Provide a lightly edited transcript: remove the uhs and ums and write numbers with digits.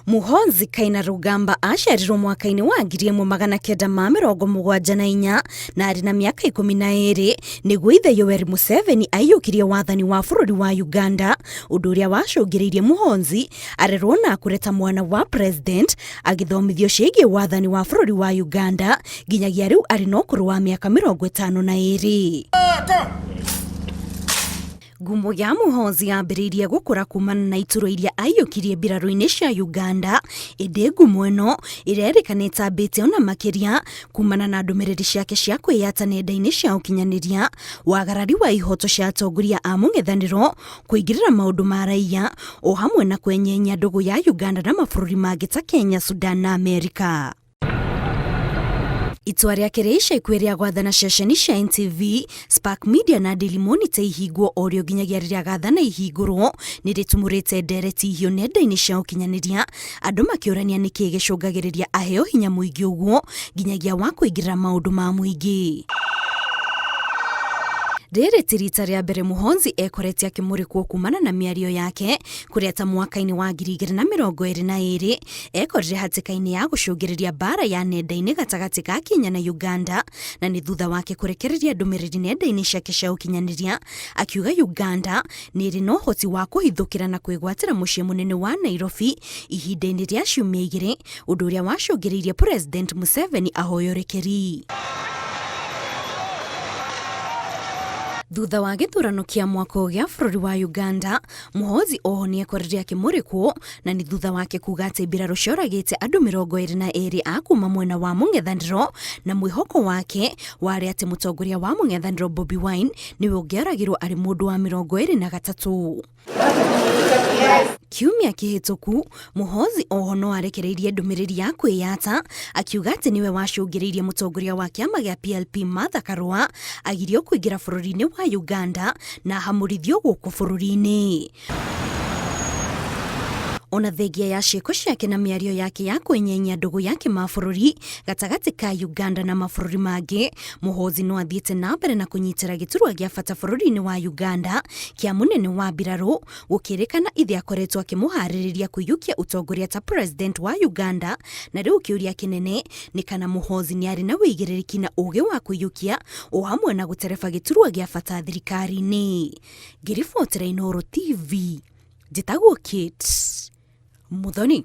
Muhoozi Kainerugaba aciarirwo mwaka-inĩ wa 1974 na arĩ na mĩaka 12 nĩguo ithe Yoweri Museveni aiyũkirie wathani wa bũrũri wa Uganda, ũndũ ũrĩa wacũngĩrĩirie Muhoozi arerwo na akũre ta mwana wa president agĩthomithio ciĩgiĩ wathani wa bũrũri wa Uganda nginyagia rĩu arĩ na ũkũrũ wa mĩaka 52. Ngumo ya Muhoozi yambĩrĩirie gũkũra kumana na ituro iria aiyũkirie mbirarũ-inĩ cia Uganda, ĩndĩ ngumo ĩno ĩrerĩkana ĩtambĩte ona makĩria kumana na ndũmĩrĩri ciake cia kwĩyata nenda-inĩ cia ũkinyanĩria, wagarari wa ihoto cia atongoria a mũng'ethanĩro, kũingĩrĩra maũndũ ma raiya, o hamwe na kwenyenya ndũgũ ya Uganda na mabũrũri mangĩ ta Kenya, Sudan na Amerika. Itua rĩake rĩa ica ikuhĩ rĩa gwathana ceceni cia NTV, Spark Media na Daily Monitor ihingwo o rĩo nginyagia rĩrĩa agathana ihingũrwo nĩ rĩtumũrĩte ndereti hiũ nenda-inĩ cia ũkinyanĩria, andũ makĩũrania nĩkĩĩ gĩcũngagĩrĩria aheo hinya mũingĩ ũguo nginyagia wa kũingĩrĩra maũndũ ma mũingĩ. Rĩrĩ ti rita rĩa mbere Muhoozi ekorete akĩmũrĩkwo kumana na mĩario yake kũrĩa ta mwaka-inĩ wa 2022 ekorire hatĩka-inĩ ya gũcũngĩrĩria mbara ya nenda-inĩ gatagatĩ ga Kenya na Uganda na nĩ thutha wake kũrekereria ndũmĩrĩri nenda-inĩ ciake cia ũkinyanĩria akiuga Uganda nĩ ĩrĩ na ũhoti wa kũhithũkĩra na kwĩgwatĩra mũciĩ mũnene wa Nairobi ihinda-inĩ rĩa ciumia igĩrĩ, ũndũ ũrĩa wacũngĩrĩirie President Museveni ahoe ũrekeri. Thutha wa gĩthurano kĩa mwaka ũyũ gĩa bũrũri wa Uganda, Muhoozi oho nĩekorire akĩmũrĩkwo na nĩ thutha wake kuga atĩ mbirarũ cioragĩte andũ 22 a kuma mwena wa mũng'ethanĩro na mwĩhoko wake warĩ atĩ mũtongoria wa mũng'ethanĩro Bobi Wine nĩwe ũngĩoragirwo arĩ mũndũ wa 23. Kiumia kĩhĩtũku, Muhoozi oho no arekereirie ndũmĩrĩri ya kwĩyata akiuga atĩ nĩwe wacũngĩrĩirie mũtongoria wa kĩama gĩa PLP Martha Karua agirio kũingĩra bũrũri-inĩ wa Uganda na ahamũrithio gũkũ bũrũri-inĩ. Ona thengia ya ciĩko ciake na mĩario yake ya kwenyenya ndũgũ ya kĩmabũrũri gatagatĩ ka Uganda na mabũrũri mangĩ, Muhoozi no athiĩte na mbere na kũnyitĩra gĩturwa gĩa bata bũrũri-inĩ wa Uganda kĩa mũnene wa mbirarũ, gũkĩrĩkana ithe akoretwo akĩmũharĩrĩria kũiyũkia ũtongoria ta president wa Uganda, na rĩu kĩũria kĩnene nĩ kana Muhoozi nĩ arĩ na wĩigĩrĩrĩki na ũgĩ wa kũiyũkia o hamwe na gũtereba gĩturwa gĩa bata thirikari-inĩ. Ngĩribotera Inooro TV, njĩtagwo Kate Muthoni.